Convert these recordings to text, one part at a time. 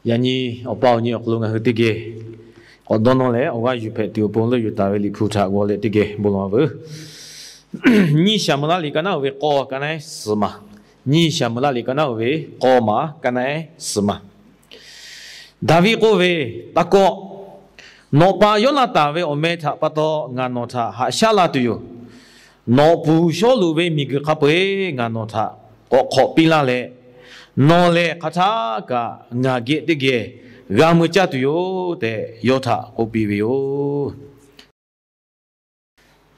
Yaꞈ nyi awˬ pa awˬ nyi awˬ hk'aw lo ngaˬ hui teˇ geh k'awꞈ dawˇ nawˇ leh, awˬ g'aˇ yuˬ hpehꞈ tuˬ awˬ pon leuˆ yuˬ taˍ ve Liꞈ hpu htaꞈ g'aw leh teˇ geh bon lawˬ a veuˬ. Nyiˇ Saˍmo-eˍlaˆ liꞈ ka naˉ uiˍ ve k'awˇ ka naˉ suhˍ maˬ. Nyiˇ Saˍmo-eˍlaˆ liꞈ ka naˉ uiˍ ve k'awˇ maˬ ka naˉ suhˍ maˬ. Daˍviˆ k'oˆ ve, Taˇ kawˆ. Nawˬ pa Yoˇnaˍtanˍ ve awˬ meh htaꞈ pa taw ngaˬ nawˬ htaꞈ haꞈ shaˉ la tuˬ yoˬ. Nawˬ puˍ Sawˉluꞈ ve miˬguiˬ hk'a peu-eˬ ngaˬ nawˬ htaꞈ k'awꞈ hk'awꞈ piˇ laˇ leh, nawˬ lehˬ hk'aˬ htaˇ kaꞈ ngaˬ geh teˇ geh g'a mui caˇ tuˬ yoˬ tehꞈ, yawˇ htaꞈ k'oˆ piˇ ve yoˬ.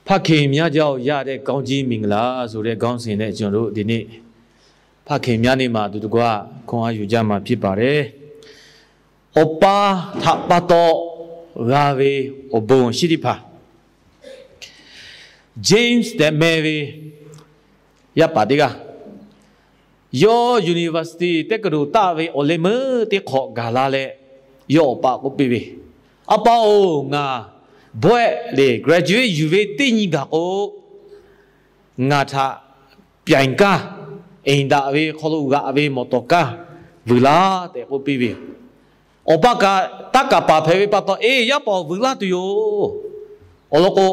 ဖခင်များကြောင့် ရတဲ့ ကောင်းကြီးမင်္ဂလာ ဆိုတဲ့ ခေါင်းစဉ်နဲ့ ကျွန်တော်တို့ ဒီနေ့ ဖခင်များနေ့မှာ အတူတကွ ခွန်အားယူကြမှာ ဖြစ်ပါတယ်။ Awˬ pa htaꞈ pa taw g'a ve awˬ bon awˬ shinˉ teˇ hpaˍ, James tehꞈ meh ve yaˇ paˍ teˇ g'aˇ, yawˇ university တက္ကသိုလ် taˆ ve awˬ leh meuˇ teˇ hk'awꞈ gaˬ la leh, yawˇ awˬ pa k'oˆ piˇ ve, A pa-oˬ, ngaˬ bawehˆ leh graduate yuˬ ve teˇ nyi gaˬ k'o, ngaˬ htaꞈ ပြိုင်ကား, အိမ်သာ ve hk'aw lo g'aꞈ ve မော်တော်ကား vuiˬ laˇ tehꞈ k'oˆ piˇ ve yoˬ. Awˬ pa kaꞈ taˇ kaˍ paˍ hpehꞈ ve pa taw, Eˬ, yaˇ paˍ-oˬ, vuiˬ laˇ tuˬ yoˬ. Awˬ lawn k'o,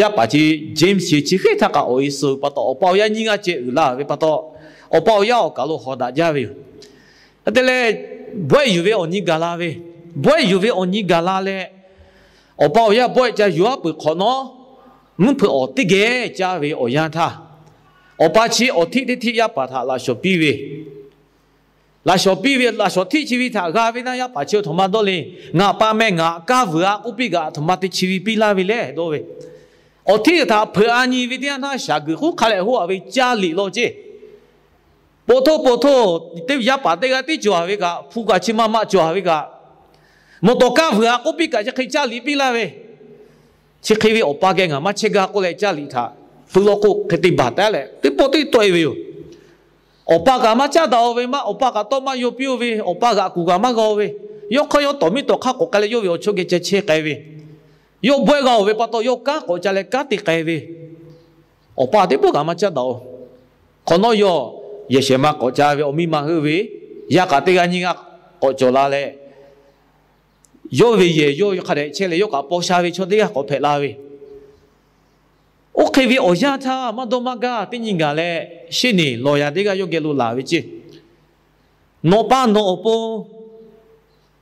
yaˇ paˍ chi James chi chi hk'e htaˇ kaꞈ awˬ e suh pa taw, awˬ pa awˬ yaˇ nyiˇ g'aˇ ceh uiˍ la ve pa taw, awˬ pa awˬ yaˇ awˬ kaˬ lo hawˍ daꞈ jaˇ ve yoˬ. Hk'e te leh, bawehˆ yuˬ ve awˬ nyi gaˬ la ve, bawehˆ yuˬ ve awˬ nyi gaˬ la leh, awˬ pa awˬ yaˇ bawehˆ ca yuˬ-a peuˬ hk'awꞈ nawˉ, mvuhˇ hpeuꞈ awˬ teˇ geh caˇ ve awˬ yanˇ htaˇ, awˬ pa chi awˬ htiˆ teˇ htiˆ yaˇ paˍ htaꞈ laꞈ shawˍ piˇ ve, laꞈ shawˍ piˇ ve, laꞈ shawˍ htiˆ chi ve htaꞈ g'a ve naˇ, yaˇ paˍ chi a htoꞈ ma dawˇ le. Ngaˬ pa meh ngaˬ kaˇ vuiˬ-a k'oˆ piˇ kaꞈ, a htoꞈ ma te chi ve piˇ laˇ ve le dawˇ ve. Awˬ htiˆ htaꞈ hpeuꞈ-a nyi ve teˇ yanˇ htaˇ, shaˍ guiˬ k'oˆ hk'a leh hoˆ-a ve caˇ liꞈ law ceˇ. Poˬ htoˇ poˬ htoˇ, teˇ yaˇ paˍ teˇ g'aˇ tiˉ cawˬ-a ve kaꞈ, hpu kaꞈ chi ma ma cawˬ-a ve kaꞈ, မော်တော်ကား vuiˬ-a k'oˆ piˇ kaꞈ, chi hk'e caˇ liꞈ piˇ laˇ ve. Chi hk'e ve awˬ pa geh ngaˬ maˇ chehˇ gaˇ k'oˆ leh, caˇ liꞈ htaꞈ hpeuꞈ law k'o, hk'e te baˬ taˉ leh teˇ pawˆ teˇ tawˆ-e ve yoˬ. Awˬ pa kaꞈ maˇ caˉ daꞈ-o ve maˇ, awˬ pa kaꞈ tawˇ maˇ yaw piˇ-o ve, awˬ pa g'aꞈ kuˬ kaꞈ maˇ g'a-o ve, yawˇ hk'aˇ yawˇ tawˍ miˇ tawˍ hk'aˇ k'awꞈ k'ai leh, yawˇ ve awˬ chawˇ geh ca chehˇ k'ai ve, yawˇ bawehˆ g'a-oˬ ve pa taw, yawˇ kanˉ k'awꞈ ca leh kanˉ te k'ai ve, awˬ pa teˇ pawˆ kaꞈ maˇ caˉ daꞈ-o. Hk'awꞈ nawˉ yawˇ yehˬ shehˍ ma k'awꞈ ca ve, awˬ miˇ ma heuˆ ve, yaˇ kaꞈ teˇ g'aˇ nyiˇ g'aˇ k'awꞈ cawˬ la leh, yawˇ ve yehˬ yawˇ hk'a dehꞈ chehˇ leh, yawˇ kaꞈ paw sha ve chaw teˇ g'aˇ k'awꞈ hpehꞈ la ve, oˇ hk'e ve awˬ yanˇ htaˇ maˇ dawˇ maˇ gaˇ teˇ nyi gaˬ leh, sheˆ neˍ lawˬ yaꞈ teˇ g'aˇ yawˇ geh lo laˬ ve ceˇ. Nawˬ pa nawˬ awˬ pon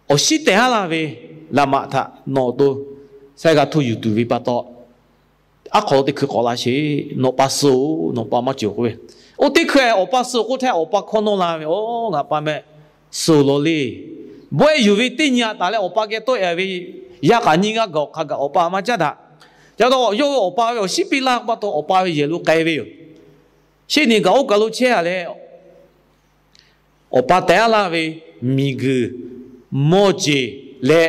awˬ shinˉ tehˬ haˉ la ve laꞈ maꞈ htaꞈ nawˬ awˬ to saiˉ g'a htoˇ yuˬ tuˬ ve pa taw, aˉ hk'aw lo teˇ hkui k'awꞈ la sheˍ. Nawˬ pa suh-oˬ, nawˬ pa maˇ cawˬ k'oˆ ve. Oˇ teˇ hkui awˬ pa suh k'oˆ htaˇ, awˬ pa hkawˇ nawˇ la ve, Aˬ, ngaˬ pa meh suh law le. Bawehˆ yuˬ ve teˇ nyi-a taˍ leh, awˬ pa geh tawˆ-e ve yaˇ kaꞈ nyiˇ g'aˇ gaˬ-oˬ hk'a gaˬ, awˬ pa maˇ caˉ daꞈ. Ca taw yawˇ ve awˬ pa ve awˬ shinˉ piˇ laˇ pa taw, awˬ pa ve yehˬ lo k'ai ve yoˬ. Sheˆ neˍ kaꞈ oˇ kaˬ lo chehˇ-a leh, awˬ pa tehˬ-a laˇ ve miˬguiˬ, mawˇ jeˬ leh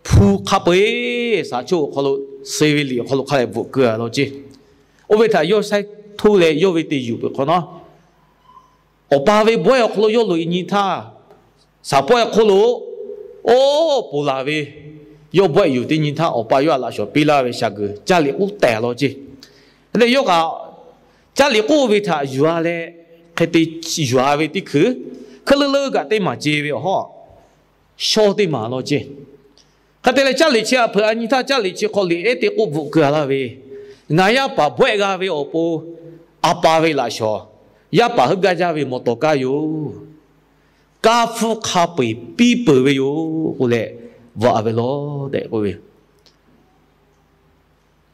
hpu hk'a peu-eˬ shaˍ choˇ awˬ hk'aw lo, suh ve liꞈ awˬ hk'aw lo hk'a leh bvuhꞈ keu-a law ceˇ. Oˇ ve htaꞈ yawˇ saiˉ htoˇ leh yawˇ ve te yuˬ peuˬ hk'awꞈ nawˉ, awˬ pa ve bawehˇ awˬ hk'aw lo yawˇ loꞈ-e nyi htaˇ, shaˍ pawehˇ hk'oˆ lo oˇ ponˬ laˬ ve, yawˇ bawehˇ yuˬ teˇ nyi htaˇ, awˬ pa yawˇ htaꞈ laꞈ shawˍ piˇ laˇ ve shaˍ guiˬ caˇ liꞈ k'oˆ tehˬ law ceˇ. Hk'e te yawˇ kaꞈ caˇ liꞈ k'oˆ ve htaꞈ yuˬ-a leh, hk'e te yuˬ-a ve teˇ hkui, hkeuˆ leuˉ leuˉ kaꞈ teˇ maˬ ce ve awˬ hawˉ, shawˇ teˇ maˬ law ceˇ. Hk'e te leh caˇ liꞈ chi htaꞈ hpeuꞈ-a nyi htaˇ, caˇ liꞈ chi hk'aw liꞈ ehˉ teˇ k'oˆ bvuhꞈ keu-a laˇ ve, Ngaˬ yaˇ paˍ bawehˆ g'a ve awˬ pon, a pa ve laꞈ shawˍ, yaˇ paˍ heuˆ gaˇ jaˇ ve မော်တော်ကား yoˬ. Kanˉ hpfuhˇ hk'a peu-eˬ piˇ peuˬ ve yoˬ k'oˆ leh, bvuhꞈ-a ve law tehꞈ k'oˆ ve.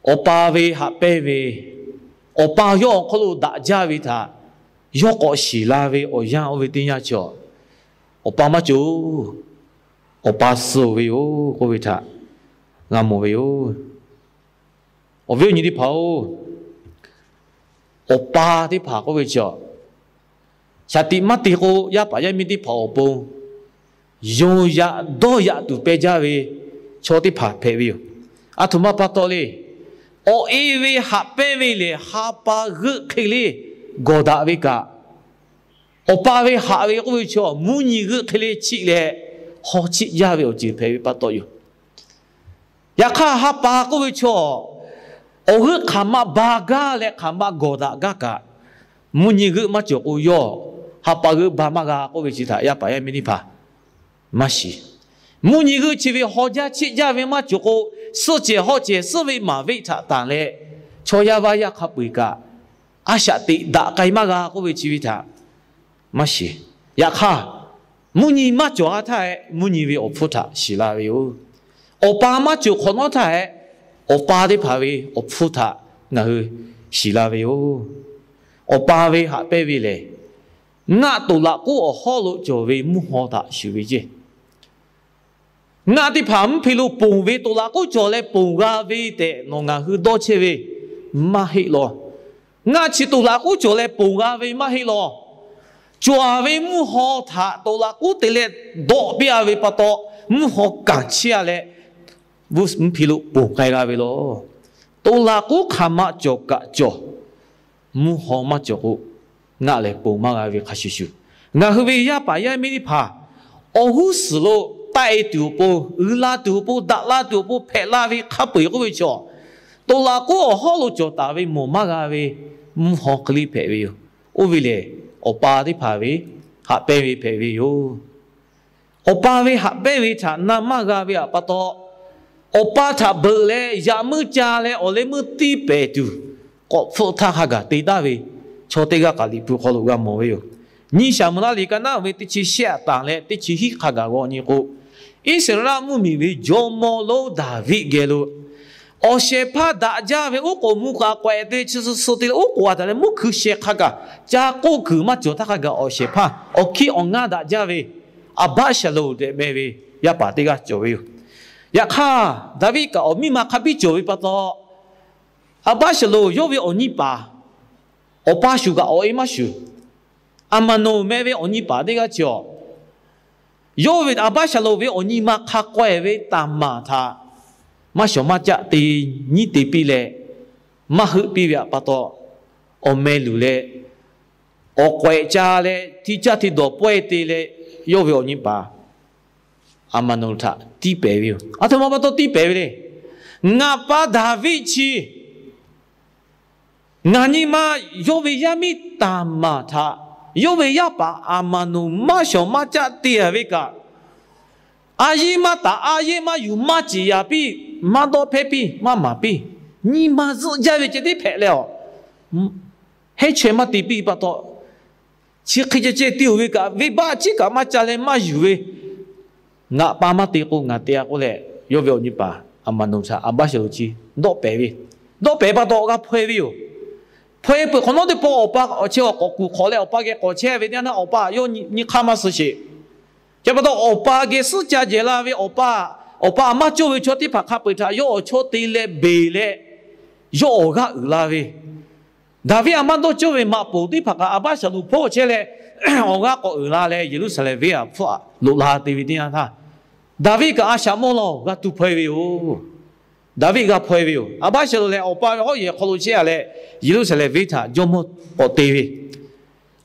Awˬ pa ve haꞈ pehnˇ ve, awˬ pa yawˇ awˬ hk'aw lo daꞈ jaˇ ve htaꞈ yawˇ k'awꞈ shiˍ la ve awˬ yanˇ, oˇ ve teˇ yanˇ chi, awˬ pa maˇ cawˬ-oˬ, awˬ pa suh-oˬ ve yoˬ k'oˆ ve htaꞈ g'a mawˬ ve yoˬ. Awˬ viˉ awˬ nyi teˇ hpaˍ-oˬ, awˬ pa teˇ hpaˍ k'oˆ ve chi, shaˍ tiꞈ maˇ te k'o, yaˇ paˍ yaˇ miˇ teˇ hpaˍ awˬ pon yonˍ yaꞈ dawˇ yaꞈ tuˬ peh jaˇ ve chaw teˇ hpaˍ hpehꞈ ve yoˬ. A htoꞈ ma pa taw le. Awˬ e ve haꞈ pehnˇ ve lehˬ, ha pa g'euˆ hk'e le gawˬ daꞈ ve kaꞈ, awˬ pa ve haꞈ ve k'oˆ ve chi, mvuhˇ nyi g'euˆ hk'e le chiˆ leh haw chiˆ jaˇ ve awˬ ceuˬ hpehꞈ ve pa taw yoˬ. Yaꞈ hk'aˇ, ha pa k'oˆ ve chaw, awˬ g'euˆ hk'aˬ ma ba gaˇ leh hk'aˬ ma gawˬ daꞈ gaˇ kaꞈ, mvuhˇ nyi g'euˆ maˇ cawˬ k'o, yawˇ ha pa g'euˆ ba maˇ g'a k'oˆ ve chi htaꞈ yaˇ paˍ yaˇ miˇ teˇ hpaˍ Maˇ shiˍ. Mvuhˇ nyi g'uˇ chi ve haw jaˇ cheˆ jaˇ ve maˇ cawˬ k'o, suhˆ cehˬ hawˆ cehˬ suhˆ ve maˍ veˆ htaꞈ tanˬ leh, chaw yaˇ vaˇ yaˇ hk'a peu-eˬ kaꞈ a shaꞈ teꞈ daꞈ k'ai maˇ g'a k'oˆ ve chi ve htaꞈ maˇ shiˍ. Yaꞈ hk'aˇ, mvuhˇ nyi maˇ cawˬ-a htaˇ hehꞈ, mvuhˇ nyi ve awˬ hpfuhˇ htaꞈ shiˍ la ve yoˬ. Awˬ pa maˇ cawˬ hk'awꞈ nawˉ htaˇ hehꞈ, awˬ pa teˇ hpaˍ ve awˬ hpfuhˇ htaꞈ ngaˬ hui shiˍ la ve yoˬ. Awˬ pa ve haꞈ pehnˇ ve lehˬ, ngaˆ toˍ laꞈ k'oˉ awˬ hawˉ lo cawˬ ve mvuhˇ haw htaꞈ shuˍ ve ceˇ. Ngaˆ teˇ hpaˍ mvuhˇ hpe lo ponˬ ve toˍ laꞈ k'oˉ cawˬ leh ponˬ g'a ve tehꞈ nawˬ ngaˬ hui dawˇ chehˇ ve maˇ heˆ law. Ngaˆ chi toˍ laꞈ k'oˉ cawˬ leh ponˬ g'a ve maˇ heˆ law. Cawˬ-a ve mvuhˇ haw htaꞈ toˍ laꞈ k'oˉ te leh dawˆ piˇ-a ve pa taw, mvuhˇ haw kanˍ chiˇ-a leh, mvuhˇ hpe lo ponˬ k'ai g'a ve law. Toˍ laꞈ k'oˉ hk'aˬ ma cawˬ kaꞈ cawˬ, mvuhˇ haw maˇ cawˬ k'o, ngaˆ lehˬ ponˬ maˇ g'a ve hk'a shuˍ shuˍ, ngaˬ hui ve yaˇ paˍ yaˇ miˇ teˇ hpaˍ awˬ g'uˇ suhˍ lo taˆ-e tuˬ awˬ pon, uiˍ la tuˬ awˬ pon, daꞈ la tuˬ awˬ pon hpehꞈ la ve hk'a peu-eˬ k'oˆ ve chaw, toˍ laꞈ k'oˉ awˬ hawˉ lo cawˬ taˍ ve mawˬ maˇ g'a ve mvuhˇ haw hk'e le hpehꞈ ve yoˬ. Oˇ ve lehˬ, awˬ pa teˇ hpaˍ ve haꞈ pehnˇ ve hpehꞈ ve yoˬ. Awˬ pa ve haꞈ pehnˇ ve htaꞈ na maˇ g'a ve pa taw, awˬ pa htaꞈ beuꞈ leh yaꞈ meuˇ ca leh awˬ leh meuˇ tiˇ pehˍ tuˬ, k'awꞈ hpfuhˆ htaˇ hk'a gaˬ te taˍ ve chaw teˇ g'aˇ kaꞈ Liꞈ hpu hk'aw lo g'a mawˬ ve yoˬ. Nyi Saˍmo-eˍlaˆ liꞈ ka naˉ ve teˇ chi shehˆ taˍ leh teˇ chi hiˉ hk'a gaˬ g'aw nyi k'o, Iˉsaˍreˍlaˆ mvuhˇmiˬ ve jawˇmawˇ lonˉ Daˍviˆ geh lo awˬ shehˍ hpaˇ daꞈ jaˇ ve oˉ k'oˍ mvuh kaꞈ k'awehꞈ te chi suh suh te leh oˉ k'oˍ a taˍ leh mvuhˇ hkui sheh hk'a gaˬ ca k'oˆ kuiˬ maˇ cawˬ htaˇ hk'a gaˬ awˬ shehˍ hpaˇ awˬ hkiˇ awˬ ngaˇ daꞈ jaˇ ve Aˍbaˆsaˍlonˍ tehꞈ meh ve yaˇ paˍ teˇ g'aˇ cawˬ ve yoˬ. Yaꞈ hk'aˇ, Daˍviˆ kaꞈ awˬ miˇ ma hk'a biˇ cawˬ ve pa taw, Aˍbaˆsaˍlonˍ yawˇ ve awˬ nyi paˍ awˬ pa shuˍ kaꞈ awˬ e maˇ shuˍ, Aˍmaˍnoˍ meh ve awˬ nyi paˍ teˇ g'aˇ chi awˬ yawˇ ve Aˍbaˆsaˍlonˍ ve awˬ nyi ma hk'a k'awehꞈ ve Taˍmaˍ htaꞈ maˇ shawˍ maˇ caˆ te nyiˉ te piˇ leh, maˇ heuˆ piˇ ve pa taw, awˬ meh luˬ leh awˬ k'awehꞈ ca leh hti caˇ hti dawˬ pawehˇ te leh, yawˇ ve awˬ nyi paˍ Aˍmaˍnoˍ htaꞈ tiˇ pehˍ ve yoˬ. Aˬ htoꞈ ma pa taw tiˇ pehˍ ve le. Ngaˬ pa Daˍviˆ chi ngaˬ nyi ma yawˇ ve yaˇ miˇ Taˍmaˍ htaꞈ yawˇ ve yaˇ paˍ Aˍmaˍnoˍ maˇ shawˍ maˇ caˆ te-a ve kaꞈ, a yiˉ maˇ taˍ, a yehˇ maˇ yuˬ, maˇ ciˍ yaˍ piˇ, maˇ dawˇ hpehˇ piˇ, maˇ maˍ piˇ, nyi ma zuhˆ jaˇ ve ceh tiˉ hpehꞈ leh awˬ hehˉ chaweh maˇ te piˇ pa taw, chi hk'e ceh ceh te-oˬ ve kaꞈ, venˇbaˆ ciˉ kaꞈ maˇ ca leh maˇ yuˬ ve, ngaˬ pa maˇ te k'o ngaˬ te-a k'oˆ leh, yawˇ ve awˬ nyi paˍ Aˍmaˍnoˍ htaꞈ Aˍbaˆsaˍlonˍ chi dawˆ pehˍ ve, dawˆ pehˍ pa taw g'a hpaw-e ve yoˬ. Hpaw-e peuˬ hk'awꞈ nawˉ teˇ pawˆ awˬ pa awˬ chehˇ awˬ k'awꞈ kuˬ hk'awꞈ leh awˬ pa geh k'awꞈ chehˇ ve teˇ yanˇ awˬ pa yawˇ nyi hk'aˇ maˇ suh sheˍ. Chi pa taw awˬ pa geh suhˉ ca jehˬ la ve awˬ pa, awˬ pa a maˇ cawˇ ve chaw teˇ hpaˍ hk'a peu-eˬ htaꞈ yawˇ awˬ chawˇ te leh beˬ leh, yawˇ awˬ g'aˇ uiˍ la ve, Daˍviˆ a maˇ dawˇ cawˇ ve maꞈ poˍ teˇ hpaˍ kaꞈ Aˍbaˆsaˍlonˍ hpawˇ chehˇ leh, awˬ g'aˇ k'awꞈ uiˍ la leh Yeˍruˆsaˍlehnˍ venˇ aꞈ hpfuhˆ aꞈ loꞈ la te ve teˇ yanˇ htaˇ, Daˍviˆ kaꞈ a shaꞈ mawˇ lawˬ g'a tu hpaw-e ve yoˬ. Daˍviˆ g'a hpaw-e ve yoˬ. Aˍbaˆsaˍlonˍ lehˬ awˬ pa ve hawˉ yehˬ hk'aw lo chehˇ-a leh, Yeˍruˆsaˍlehnˍ venˇ htaꞈ jawˇmawˇ k'awꞈ te ve,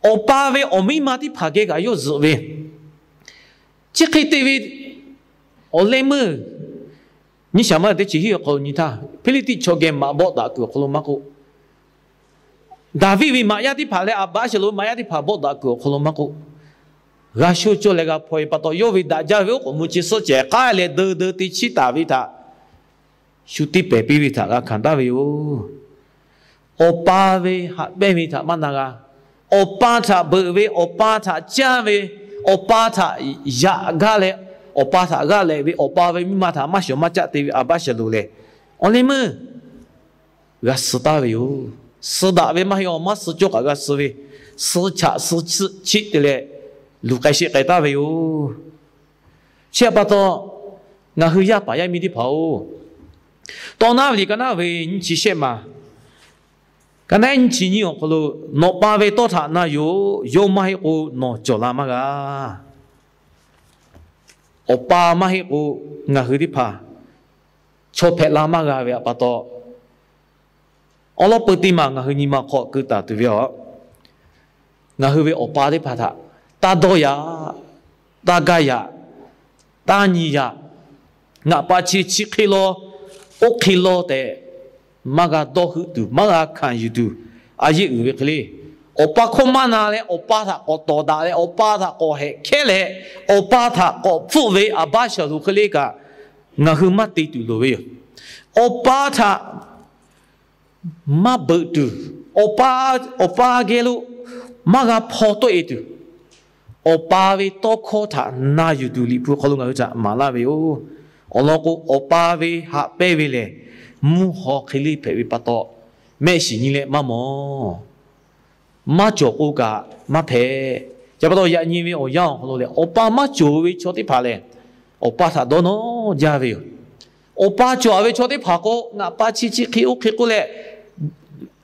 awˬ pa ve awˬ miˇ ma teˇ hpaˍ geh kaꞈ yawˇ zuhꞈ ve, chi hk'e te ve awˬ leh meuˇ nyi shaˍ maˇ teˇ chi hiˉ awˬ hk'aw lo nyi htaˇ, Hpiˇliˇtiˆ chaw geh maꞈ bawˆ daꞈ kuiˬ awˬ hk'aw lo maˇ k'oˆ, Daˍviˆ ve maꞈ yaˇ teˇ hpaˍ leh Aˍbaˆsaˍlonˍ ve maꞈ yaˇ teˇ hpaˍ bawˆ daꞈ kuiˬ awˬ hk'aw lo maˇ k'oˆ, g'a sho cawˇ leh g'a hpaw-e pa taw, yawˇ ve daꞈ jaˇ ve oˉ k'oˍ mvuh chi suhˉ cehˬ k'ai leh deu deu te chiˇ taˍ ve htaꞈ shu tiˇ pehˍ piˇ ve htaꞈ g'a hkanˍ taˍ ve yoˬ. Awˬ pa ve haꞈ pehnˇ ve htaꞈ maˇ na g'a. Awˬ pa htaꞈ beuꞈ ve, awˬ pa htaꞈ caˇ ve, awˬ pa htaꞈ yaꞈ gaˇ leh, awˬ pa htaꞈ g'aˇ lehꞈ ve, awˬ pa ve miˇ ma htaꞈ maˇ shawˍ maˇ caˆ te ve Aˍbaˆsaˍlonˍ lehˬ, awˬ leh meuˇ g'a suh taˍ ve yoˬ. Suh daꞈ ve maˇ heˆ, awˬ maˇ suh cawˇ kaꞈ g'a suh ve, suh chaꞈ suh chiˆ te leh luˬ k'ai sheˆ k'ai taˍ ve yoˬ. Chi htaꞈ pa taw, ngaˬ hui yaˇ paˍ yaˇ miˇ teˇ hpaˍ-oˬ, Tawˇ naˉ ve liꞈ ka naˉ ve nyiˇ chi shehˆ ma, ka naˉ nyiˇ chi nyiˇ awˬ hk'aw lo, Nawˬ pa ve tawˇ htaꞈ na yoˬ. Yawˇ maˇ heˆ k'o nawˬ cawˬ la maˇ g'a. Awˬ pa maˇ heˆ k'o, ngaˬ hui teˇ hpaˍ chaw hpehꞈ la maˇ g'a ve pa taw, awˉ lawˉ peu teˇ maˬ ngaˬ hui nyi ma hk'aw keu taˍ tuˬ ve yoˬ. Ngaˬ hui ve awˬ pa teˇ hpaˍ htaꞈ taˇ dawˇ yaꞈ, taˇ gaˇ yaꞈ, taˇ nyi yaꞈ, ngaˬ pa chi chi hk'e law, oˇ hk'e law tehꞈ maˇ g'a dawˇ heuˆ tuˬ, maˇ g'a hkanˍ yuˬ tuˬ, a yeˆ uiˍ ve hk'e le. Awˬ pa hkawˇ maˇ na leh, awˬ pa htaꞈ k'awꞈ tawˍ daꞈ leh, awˬ pa htaꞈ k'awꞈ hehꞈ hkehˉ leh, awˬ pa htaꞈ k'awꞈ hpfuhˆ ve Aˍbaˆ Shaˍlonˍ hk'e le kaꞈ, ngaˬ hui maˇ te tuˬ loˍ ve yoˬ. Awˬ pa htaꞈ maˇ beuꞈ tuˬ, awˬ pa, awˬ pa geh lo maˇ g'a hpaw tawˆ e tuˬ, awˬ pa ve tawˇ hkawˇ htaꞈ na yuˬ tuˬ Liꞈ hpu hk'aw lo ngaˬ hui htaꞈ maˍ laˇ ve yoˬ. Awˬ lawn k'o, awˬ pa ve haꞈ pehnˇ ve lehˬ, mvuhˇ haw hk'e le hpehꞈ ve pa taw, mehˆ shiˍ nyi leh maˇ mawˬ. Maˇ cawˬ k'o kaꞈ maˇ hpehꞈ. Chi pa taw yaꞈ nyi ve awˬ yanˇ awˬ hk'aw lo lehˬ, awˬ pa maˇ cawˬ ve chaw teˇ hpaˍ lehˬ, awˬ pa htaꞈ dawˇ nawˇ jaˇ ve yoˬ. Awˬ pa cawˬ ve chaw teˇ hpaˍ k'o, ngaˬ pa chi chi hk'e oˇ hk'e k'oˆ leh,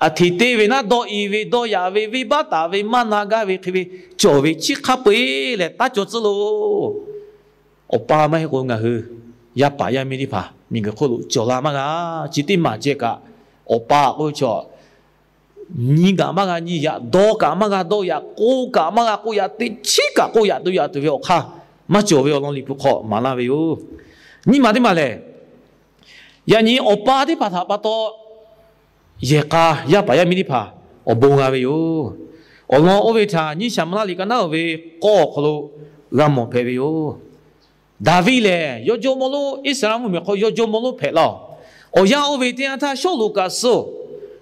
aˬ hteꞈ te ve naˉ, dawˇ i ve, dawˇ yaꞈ ve, venˇbaˆ taˍ ve, maˇ na gaˇ ve hk'e ve cawˬ ve chi hk'a peu-eˬ lehˬ, taˇ cawˬ tcuhˉ loˬ. Awˬ pa maˇ heˆ k'o, ngaˬ hui yaˇ paˍ yaˇ miˇ teˇ hpaˍ miˬguiˬ hk'oˆ lo cawˬ la maˇ g'a. Chi teˇ maˬ ceh kaꞈ, awˬ pa k'oˆ ve chaw, nyi kaꞈ maˇ g'a nyi yaꞈ, dawˇ kaꞈ maˇ g'a dawˇ yaꞈ, k'oˆ kaꞈ maˇ g'a k'oˆ yaꞈ, teꞈ chiˉ kaꞈ k'oˆ yaꞈ tuˬ yaꞈ tuˬ ve awˬ hk'aˇ maˇ cawˬ ve awˬ lawn Liꞈ hpu hk'aw maˍ laˇ ve yoˬ. Nyiˇ maˬ teˇ maˬ lehˬ, yaꞈ nyi awˬ pa teˇ hpaˍ htaꞈ pa taw, yehˬ k'a yaˇ paˍ yaˇ miˇ teˇ hpaˍ awˬ bon g'a ve yoˬ. Awˬ lawn oˇ ve htaꞈ nyiˇ Saˍmo laˇ liꞈ ka naˉ uiˍ ve k'awˇ awˬ hk'aw lo g'a mawˬ hpehꞈ ve yoˬ. Daˍviˆ lehˬ, yawˇ jawˇmawˇ lonˉ, Iˉsaˍreˍlaˆ mvuhˇmiˬ hk'aw yawˇ jawˇmawˇ lonˉ hpehꞈ laˇ-oˬ. Awˬ yanˇ oˇ ve teˇ yanˇ htaˇ, Sawˉluꞈ kaꞈ suh-oˬ,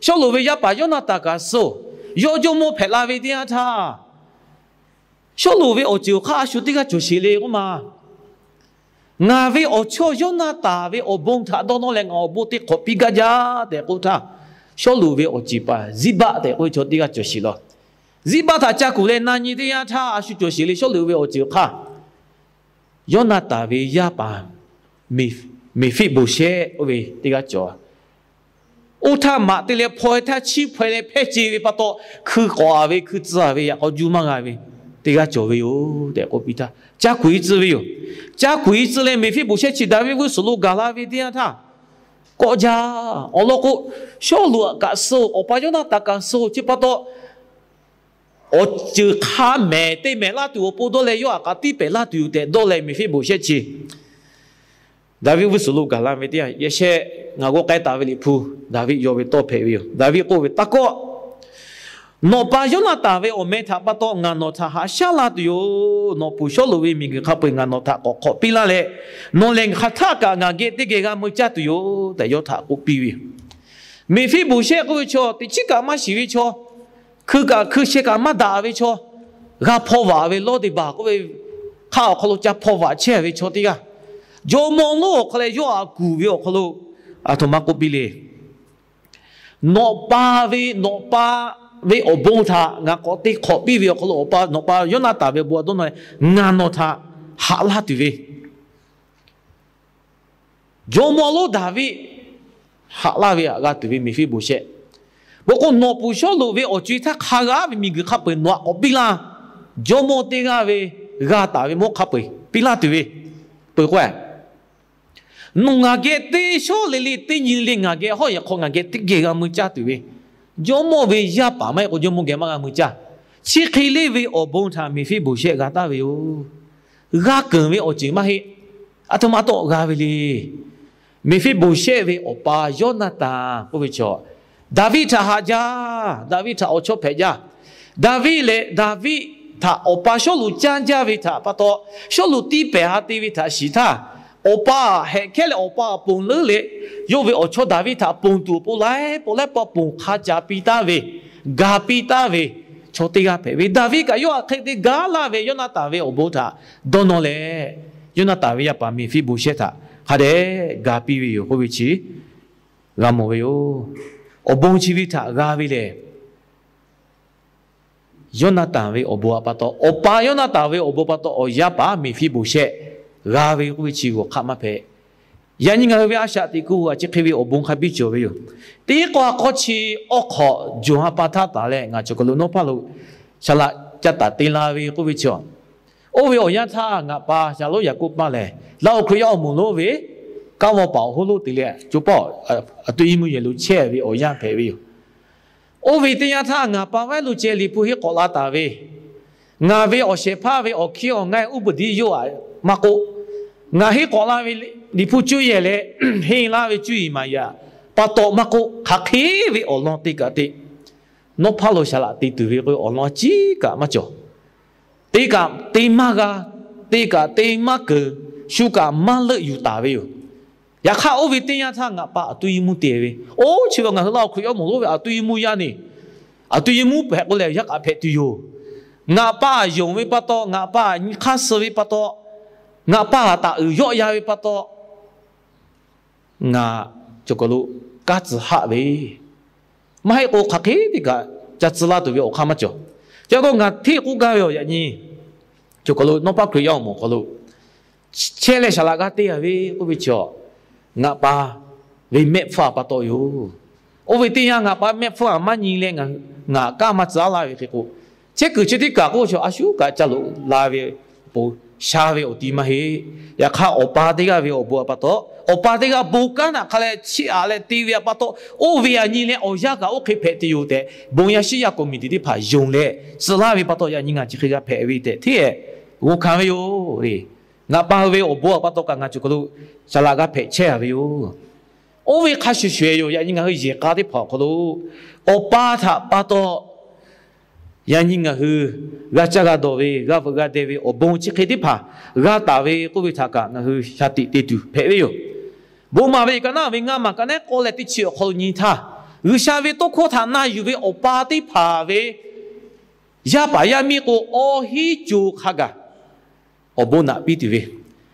Sawˉluꞈ ve yaˇ paˍ Yawˇnaˍtanˍ kaꞈ suh-oˬ, yawˇ jawˇmawˇ hpehꞈ la ve teˇ yanˇ htaˇ, Sawˉluꞈ ve awˬ ceuˬ awˬ hk'aˇ a shu teˇ g'aˇ cawˬ sheˍ le k'oˆ ma. Ngaˬ ve awˬ chawˇ Yawˇnaˍtanˍ ve awˬ bon htaꞈ dawˇ nawˇ leh ngaˬ awˬ bon te hk'awꞈ piˇ gaˇ jaˇ tehꞈ k'oˆ htaˇ, Sawˉluꞈ ve awˬ ceˬ paˍ Ziˇbaˆ tehꞈ k'oˆ ve chaw teˇ g'aˇ cawˬ sheˍ laˇ. Ziˇbaˆ htaꞈ ca kuˬ leh na nyi teˇ yanˇ htaˇ, a shu cawˬ sheˍ le. Sawˉluꞈ ve awˬ ceuˬ awˬ hk'aˇ Yawˇnaˍtanˍ ve yaˇ paˍ Meˍfiˆboˍshehˆ oˇ ve teˇ g'aˇ cawˬ. Oˇ htaˇ maꞈ te leh hpaw-e htaˇ, chiˇ hpaw-e leh hpehˇ ce ve pa taw, hkui k'awꞈ-a ve, hkui tcuh-a ve, yaꞈ k'aw juˇ maˇ g'a ve teˇ g'aˇ cawˬ ve yoˬ tehꞈ k'oˆ piˇ htaˇ, ca kuˬ-e tcuh ve yoˬ. Ca kuˬ-e tcuh leh Meˍfiˆboˍshehˆ chi Daˍviˆ g'uˇ suhˍ lo gaˬ la ve teˇ yanˇ htaˇ, kawˆ jaˇ. Awˬ lawn k'o, Sawˉluꞈ kaꞈ suh-oˬ, awˬ pa Yawˇnaˍtanˍ kaꞈ suh-oˬ, chi pa taw awˬ ceuˬ hk'a mehˍ te mehˍ laˇ tuˬ awˬ pon dawˇ leh, yawˇ htaꞈ kaꞈ tiˇ pehˍ laˇ tuˬ yoˬ tehꞈ dawˇ leh, Meˍfiˆboˍshehˆ chi Daˍviˆ g'uˇ suhˍ lo gaˬ la ve teˇ yanˇ, yehˬ shehˆ ngaˬ g'aw k'ai taˍ ve Liꞈ hpu, Daˍviˆ yaw ve tawˇ hpehꞈ ve yoˬ. Daˍviˆ k'oˆ ve, Taˇ kawˆ. Nawˬ pa Yawˇnaˍtanˍ ve awˬ meh htaꞈ pa taw ngaˬ nawˬ htaꞈ haꞈ shaˉ la tuˬ yoˬ. Nawˬ pfuhˍ Sawˉluꞈ ve miˬguiˬ hk'a peu-eˬ ngaˬ nawˬ htaꞈ k'awꞈ hk'awꞈ piˇ laˇ leh, nawˬ lehˬ hk'aˬ htaˆ kaꞈ ngaˬ geh teˇ geh g'a mui caˇ tuˬ yoˬ tehꞈ yawˇ htaꞈ k'oˆ piˇ ve yoˬ. Meˍfiˆboˍshehˆ k'oˆ ve chaw, teꞈ chiˉ kaꞈ maˇ shiˍ ve chaw, hkui kaꞈ hkui sheh kaꞈ maˇ daꞈ ve chaw, g'a hpaw vaꞈ ve Lawˇdeˍbaˍ k'oˆ ve hk'aˇ awˬ hk'aw lo ca hpaw vaꞈ chehˇ ve chaw teˇ g'aˇ, jawˇmawˇ lonˉ awˬ hk'aw leh yawˇ htaꞈ kuˬ ve awˬ hk'aw lo, aˬ htoꞈ ma k'oˆ piˇ le. Nawˬ pa ve, nawˬ pa ve awˬ bon htaꞈ ngaˬ k'awꞈ te hk'awꞈ piˇ ve awˬ hk'aw lo, awˬ pa, nawˬ pa Yawˇnaˍtanˍ ve awˬ bon htaꞈ dawˇ nawˇ leh ngaˬ nawˬ htaꞈ haꞈ laˇ tuˬ ve jawˇmawˇ lonˉ Daˍviˆ haꞈ laˇ ve htaꞈ g'a tuˬ ve Meˍfiˆboˍshehˆ. Bon k'o, nawˬ pfuhˍ Sawˉluꞈ ve awˬ co-e htaˇ hk'a g'aˇ ve miˬguiˬ hk'a peu-eˬ nawˬ htaꞈ k'awꞈ piˇ laˇ. Jawˇmawˇ teˇ g'aˇ ve g'a taˍ ve mawˇ hk'a peu-eˬ piˇ laˇ tuˬ ve, peuˬ k'o, nawˬ ngaˬ geh teˇ shawˉ le le, teˇ nyi le le ngaˬ geh hawˉ yehˬ hk'aw ngaˬ geh teˇ geh g'a mui caˇ tuˬ ve, jawˇmawˇ ve yaˇ paˍ maˇ heˆ k'o jawˇmawˇ geh maˇ g'a mui caˇ. Chi hk'e le ve awˬ bon htaꞈ Meˍfiˆboˍshehˆ g'a taˍ ve yoˬ. G'a keunˍ ve awˬ ceuˬ maˇ heˆ. Aˬ htoꞈ ma tawˆ g'a ve le. Meˍfiˆboˍshehˆ ve awˬ pa Yawˇnaˍtanˍ k'oˆ ve chaw, Daˍviˆ htaꞈ haꞈ jaˇ. Daˍviˆ htaꞈ awˬ chawˇ hpehꞈ jaˇ. Daˍviˆ lehˬ, Daˍviˆ htaꞈ awˬ pa Sawˉluꞈ canˇ jaˇ ve htaꞈ pa taw, Sawˉluꞈ tiˇ pehˍ ha te ve htaꞈ shiˍ htaˇ, awˬ pa hehꞈ hkehˉ leh awˬ pa ponˬ leuˉ leh, yawˇ ve awˬ chawˇ Daˍviˆ htaꞈ ponˬ tuˬ awˬ pon laiˉ pawˆ laiˉ pawˆ ponˬ hk'a ca piˇ taˍ ve, ga piˇ taˍ ve chaw teˇ g'aˇ hpehꞈ ve, Daˍviˆ kaꞈ yawˇ htaꞈ hk'e te gaˇ laˇ ve Yawˇnaˍtanˍ ve awˬ bon htaꞈ dawˇ nawˇ leh, Yawˇnaˍtanˍ ve yaˇ paˍ Meˍfiˆboˍshehˆ htaꞈ hk'a dehꞈ ga piˇ ve yoˬ k'oˆ ve chi g'a mawˬ ve yoˬ. Awˬ bon chi ve htaꞈ g'a ve lehˬ, Yawˇnaˍtanˍ ve awˬ bon htaꞈ pa taw, awˬ pa Yawˇnaˍtanˍ ve awˬ bon pa taw awˬ yaˇ paˍ Meˍfiˆboˍshehˆ g'a ve k'oˆ ve chi g'awˬ hk'aˆ maˇ hpehꞈ. Yaꞈ nyi ngaˬ hui ve a shaꞈ teꞈ ku a chi hk'e ve awˬ bon hk'a biˇ cawˬ ve yoˬ. Teˇ k'awˇ a k'awˇ chi awˬ hk'awꞈ Jawˬ ha pa htaˇ taˍ leh ngaˬ cawˬ kaˬ lo nawˉ hpaˇ lo shaˍ laꞈ ca taˍ te la ve k'oˆ ve chi, oˇ ve awˬ yanˇ htaˇ ngaˬ pa Shaˍlonˉ Yaˍkoˆ paˇ lehˬ, Laˇ huˍ Hkriꞈ yaˇ awˬ moˍ lonˉ ve kanˉ vaw paˍ awˬ hoˉ lonˉ te leh co paw a to i mvuh yehˬ lo chehˇ ve awˬ yanˇ hpehꞈ ve yoˬ. Oˇ ve teˇ yanˇ htaˇ ngaˬ pa vaˇ lo ceh Liꞈ hpu henˇ k'awꞈ la taˍ ve, ngaˬ ve awˬ shehˍ hpaˇ ve awˬ hkiˇ awˬ ngai uˇ bvuhꞈ diˇ yawˇ maˇ k'oˆ, ngaˬ henˇ k'awꞈ la ve Liꞈ hpu cuˇ yehˬ leh henˇ laˇ ve cuˇ yiˍ maˍ yaꞈ pa taw maˇ k'oˆ, hk'aˬ hk'e ve awˬ lawn teˇ kaꞈ te Nawˉ hpaˇ lo saˍ laꞈ te tuˬ ve k'o, awˬ lawn a ciˉ kaꞈ maˇ cawˬ. Te kaꞈ te maˇ g'a, te kaꞈ te maˇ keunˍ, shu kaꞈ maˇ leuˆ yuˬ taˍ ve yoˬ. Yaꞈ hk'aˇ, oˇ ve teˇ yanˇ htaˇ ngaˬ pa aˬ tu yi mvuhˇ te ve, oˇ chi ve ngaˬ hui Laˇ huˍ Hkriꞈ yaˇ awˬ moˍ lonˉ ve aˬ tu yi mvuhˇ yaˇ neˇ, aˬ tu yi mvuhˇ hpehꞈ k'o leh yaˇ kaꞈ hpehꞈ tuˬ yoˬ. Ngaˬ pa aˬ yonˍ ve pa taw, ngaˬ pa aˬ nyi hk'aˇ suh ve pa taw, ngaˬ pa aˬ taˍ uiˍ yawˆ yan ve pa taw, ngaˬ cawˬ kaˬ lo kanˉ tcuh haˆ ve, maˇ heˆ k'o hk'aˬ hk'e te kaꞈ ca tcuh laˇ tuˬ ve awˬ hk'aˇ maˇ cawˬ. Chi pa taw ngaˬ hteˇ k'oˆ gaˇ ve awˬ yaꞈ nyi, cawˬ kaˬ lo Nawˉ hpaˇ Hkriꞈ yaˇ awˬ moˍ awˬ hk'aw lo chehˇ leh saˍ laꞈ g'aˇ te a ve k'oˆ ve chaw, ngaˬ pa ve mehˆ hpfuhˇ a pa taw yoˬ. Oˇ ve teˇ yanˇ ngaˬ pa mehˆ hpfuhˇ a maˇ nyi leh ngaˬ kanˉ maˇ tcuh laˇ ve hk'e k'o, chehˇ kuiˬ chi teˇ kaˬ k'oˆ ve chaw a shu kaꞈ ca loꞈ la ve awˬ pon sha ve awˬ ti maˇ heˆ. Yaꞈ hk'aˇ, awˬ pa teˇ g'aˇ ve awˬ bon a pa taw, awˬ pa teˇ g'aˇ bon kanˉ naꞈ hk'a leh chiˇ aꞈ leh te ve a pa taw, oˇ ve aˬ nyi leh awˬ yanˇ kaꞈ oˇ hk'e hpehꞈ tuˬ yoˬ tehꞈ, bon yaˇ shiˉ yaˇ committee teˇ hpaˍ yonˍ leh tcuh laˇ ve pa taw, yaꞈ nyi ngaˬ chi hk'e g'a hpehꞈ ve tehꞈ hteˇ g'aˇ g'aw hkanˍ ve yoˬ. Ngaˬ pa ve awˬ bon a pa taw kaꞈ ngaˬ cawˬ kaˬ lo saˍ laꞈ g'aˇ hpehꞈ chehˇ a ve yoˬ. Oˇ ve hk'a shuˍ shuˍ yoˬ. Yaꞈ nyi ngaˬ hui yehˬ k'a teˇ hpaˍ awˬ hk'aw lo awˬ pa htaꞈ pa taw, yaꞈ nyi ngaˬ hui g'a caˇ g'a dawˬ ve, g'a veuꞈ g'a deh ve awˬ bon chi hk'e teˇ hpaˍ g'a taˍ ve k'oˆ ve htaꞈ kaꞈ ngaˬ hui sha tiꞈ te tuˬ hpehꞈ ve yoˬ. Bon maˍ ve kaꞈ naˉ ve ngaˇ maˬ kaꞈ naˉ k'awˇ leh teˇ chi awˬ hk'aw lo nyi htaˇ, G'uiˬsha ve tawˇ hkawˇ htaꞈ na yuˬ ve awˬ pa teˇ hpaˍ ve yaˇ paˍ yaˇ miˇ k'o, awˇ hiˉ co hk'a gaˬ awˬ bon naꞈ piˇ tuˬ ve.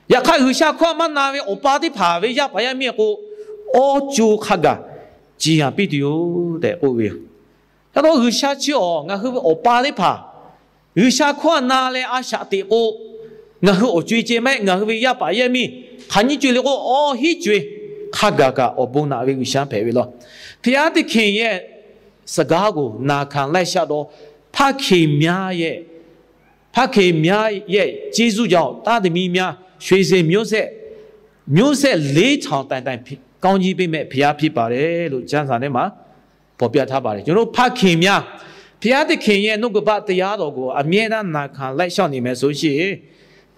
Yaꞈ hk'aˇ, G'uiˬsha hkawˇ maˇ na ve awˬ pa teˇ hpaˍ ve yaˇ paˍ yaˇ miˇ k'o, awˇ co hk'a gaˬ ciˍ yanˍ piˇ tuˬ yoˬ tehꞈ k'oˆ ve yoˬ. Yaꞈ hk'aˇ, G'uiˬsha chi awˬ ngaˬ hui ve awˬ pa teˇ hpaˍ G'uiˬsha hkawˇ na leh a shaꞈ teꞈ k'o, ngaˬ hui awˬ co e ceh maˇ heˆ, ngaˬ hui ve yaˇ paˍ yaˇ miˇ hk'aˬ nyiˇ co e le k'o, awˇ hiˉ co e hk'a gaˬ kaꞈ awˬ bon naꞈ ve G'uiˬsha hpehꞈ ve law. ဘုရားသခင်ရဲ့စကားကို နာခံလိုက်လျှောက်သော ဖခင်များရဲ့ ဖခင်များရဲ့ကျေးဇူးကြောင့် သားသမီးများ ရွှေစင်မျိုးဆက် မျိုးဆက်လေးထောင်တိုင်တိုင် ကောင်းကြီးပေးမဲ့ဘုရားဖြစ်ပါတယ်လို့ ကျမ်းစာထဲမှာ ဖော်ပြထားပါတယ်။ ကျွန်တော်တို့ ဖခင်များ ဘုရားသခင်ရဲ့နှုတ်ကပတ်တရားတော်ကို အမြဲတမ်းနာခံလိုက်လျှောက်နေမယ်ဆိုရင်